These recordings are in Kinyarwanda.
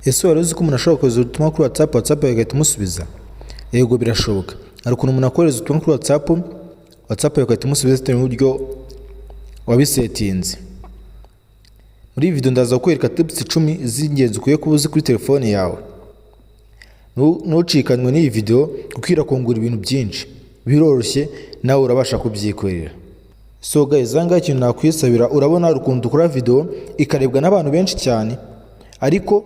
Ese wari uzi ko umuntu ashobora kohereza ubutumwa kuri WhatsApp, WhatsApp igahita imusubiza? Yego, birashoboka. Hari ukuntu umuntu akohereza ubutumwa kuri WhatsApp, WhatsApp igahita imusubiza bitewe n'uburyo wabisetinze. Muri iyi video ndaza kukwereka tips 10 z'ingenzi ukwiye kuba uzi kuri telefone yawe. Ntucikanwe n'iyi video kuko irakungura ibintu byinshi. Biroroshye, nawe urabasha kubyikorera. So guys, aha ngaha ikintu nakwisabira, urabona hari ukuntu dukora video ikarebwa n'abantu benshi cyane, ariko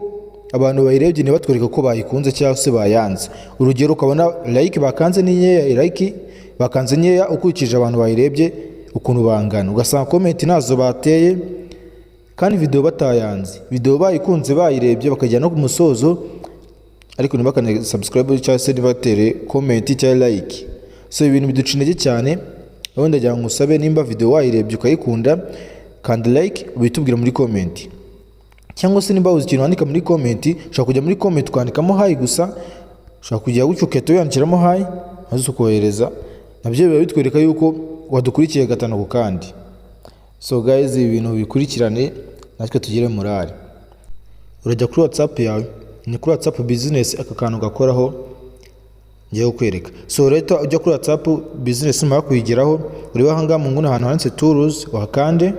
abantu bayirebye ntibatwereke ko bayikunze cyangwa se bayanze. Urugero, ukabona like bakanze ni nkeya, like bakanze nkeya ukurikije abantu bayirebye ukuntu bangana, ugasanga comment ntazo bateye kandi video batayanze, video bayikunze, bayirebye bakajya no ku musozo, ariko ntibakane subscribe cyangwa se ntibatere comment cyangwa like. So ibintu biduca intege cyane. Wowe ndagira ngo usabe, nimba video wayirebye ukayikunda, kanda like, ubitubwira muri comment, cyangwa se nimba uzi ikintu wandika muri comment, ushobora kujya muri comment ukandikamo "hi" gusa. Ushobora kujya gutyo ugahita wiyandikiramo "hi" maze ukohereza, nabyo biba bitwereka yuko wadukurikiye gatanu ku kandi. So guys, ibi bintu bikurikirane natwe tugire morale. Urajya kuri WhatsApp yawe, ni kuri WhatsApp Business aka kantu gakoraho ngiye kukwereka. So rero ujya kuri WhatsApp Business, numara kuyigeraho urebe aha ngaha mu nguni ahantu handitse "Tools", uhakande.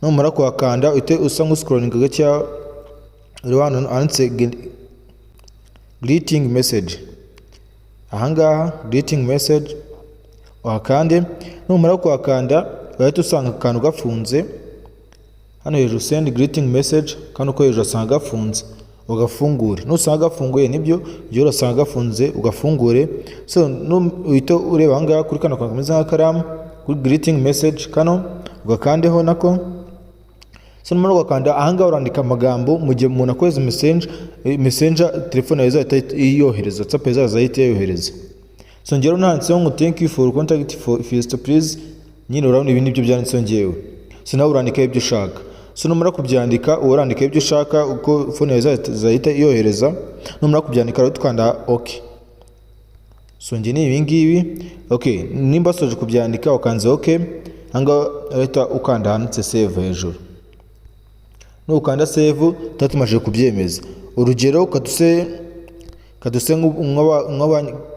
Numara kuhakanda uhite usa nk'uscrollinga gakeya, urebe ahantu handitse "Greeting message". Aha ngaha "Greeting message", uhakande. Numara kuhakanda urahita usanga akantu gafunze hano hejuru, "Send greeting message". Kano ko hejuru asanga gafunze, ugafungure. Nusanga gafunguye, nibyo ujya urasanga gafunze, ugafungure. So uhita ureba aha ngaha kuri kano kantu kameze nk'akaramu kuri "Greeting message", kano ugakandeho nako. So numara ugakanda ahangaha, urandika amagambo mu gihe umuntu akohereza messenger, telefone yawe izahita iyohereza, WhatsApp izaza ihita iyohereza. So njyewe nanditseho ngo "Thank you for contact for Fiston, please". Nyine urabona ibi nibyo byanditseho njyewe. So nawe urandikaho ibyo ushaka. So numara kubyandika, uba urandikaho ibyo ushaka uko phone yawe izahita iyohereza. Numara kubyandika rero tukanda "OK". So njye ni ibi ngibi. OK, nimba wasoje kubyandika ukanze "OK", ahangaha urahita ukanda ahanditse "Save" hejuru. Nukanda "Save" tuba tumaze kubyemeza. Urugero, kaduse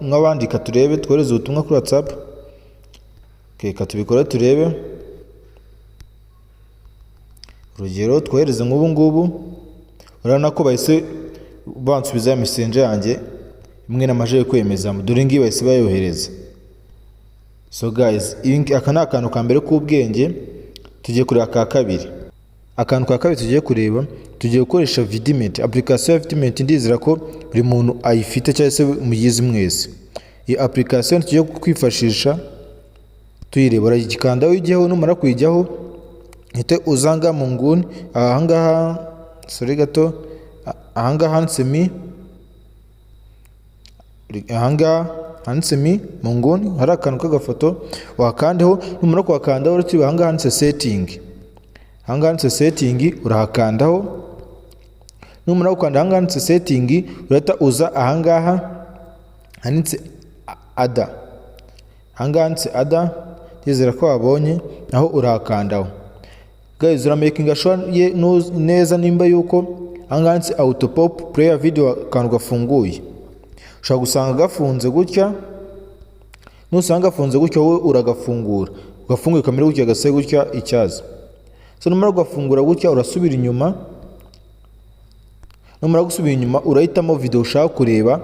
nk'abandika turebe, twohereze ubutumwa kuri WhatsApp. Okay, katubikore turebe. Urugero, twohereze nk'ubu ngubu. Urabona ko bahise bansubiza ya messenger yanjye imwe namaze kwemeza. Dore ngiyi, bahise bayohereza. So guys, aka ni akantu ka mbere k'ubwenge. Tugiye kureba aka kabiri. Akantu ka kabiri tugiye kureba, tugiye gukoresha Vidmate, application ya Vidmate. Ndizera ko buri muntu ayifite cyangwa se muyizi mwese. Iyi application tugiye kwifashisha tuyireba, urayikanda ujyeho. Numara kuyijyaho uhite uzanga mu nguni ahangaha, sorry gato, ahangaha handitse "Me". Ahangaha handitse "Me" mu nguni hari akantu k'agafoto, wakandeho. Numara kuhakandaho uratiba ahangaha handitse "Setting". Ahangaha handitse "Setting" urahakandaho. Numara gukanda ahangaha handitse "Setting", urahita uza ahangaha handitse "Other". Ahangaha handitse "Other", ndizera ko wabonye aho, urahakandaho. Guys, uramakinga sure neza nimba yuko ahangaha handitse "Auto pop play video" akantu gafunguye. Ushobora gusanga gafunze gutya. Nusanga gafunze gutya, wowe uragafungura, ugafunguye kamere gutya, gasa gutya icyaza. So numara kugafungura gutya urasubira inyuma. Numara gusubira inyuma urahitamo video ushaka kureba.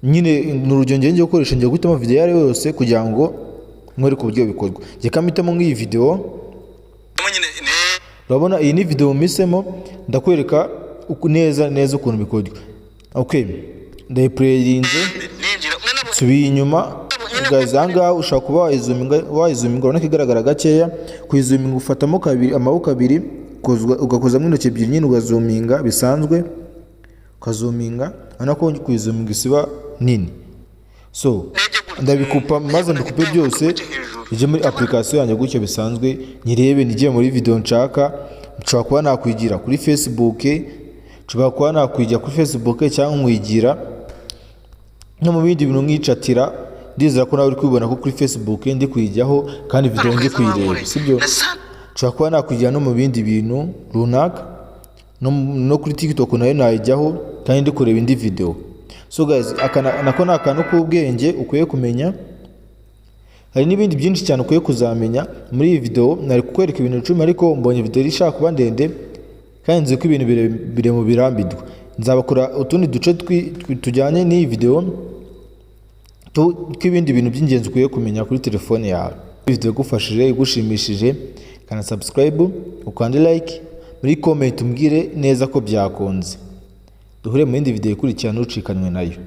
Nyine ni urugero ngiye gukoresha, ngiye guhitamo video iyo ari yo yose kugira ngo nkwereke uburyo bikorwa. Njye mpitamo nk'iyi video. Urabona iyi ni video mpisemo, ndakwereka neza neza ukuntu bikorwa. Okay, ndayiplayinze, nsubiye inyuma. Guys, aha ngaha ushobora kuba wayizuminga, urabona ko igaragara gakeya. Kuyizuminga ufatamo kabiri, amaboko abiri, ugakozamo intoki ebyiri, nyine ugazuminga bisanzwe, ukazuminga. Urabona ko kuyizuminga isiba nini. So ndabikupa, maze mbikupe byose bijye muri application yanjye gutyo bisanzwe, nyirebe, nigiye muri video nshaka. Nshobora kuba nakwigira kuri Facebook, nshobora kuba nakwigira kuri Facebook cyangwa nkwigira no mu bindi bintu nkicatira. Ndizera ko nawe uri kubibona ko kuri Facebook ndi kuyijyaho kandi video ndi kuyireba, sibyo? Nshobora kuba nakwigira no mu bindi bintu runaka. No kuri TikTok nayo nayijyaho kandi ndi kureba indi video. So guys, aka nako ni akantu k'ubwenge ukwiye kumenya. Hari n'ibindi byinshi cyane ukwiye kuzamenya. Muri iyi video nari kukwereka ibintu 10, ariko mbonye video ishaka kuba ndende, kandi nzi ko ibintu bire mu birambirwa. Nzabakora utundi duce tujyanye n'iyi video tw'ibindi bintu by'ingenzi ukwiye kumenya kuri telefone yawe. Video igufashije, igushimishije, kana subscribe, ukande like, muri comment umbwire neza ko byakunze. Duhure mu yindi video ikurikira, ntucikanwe nayo.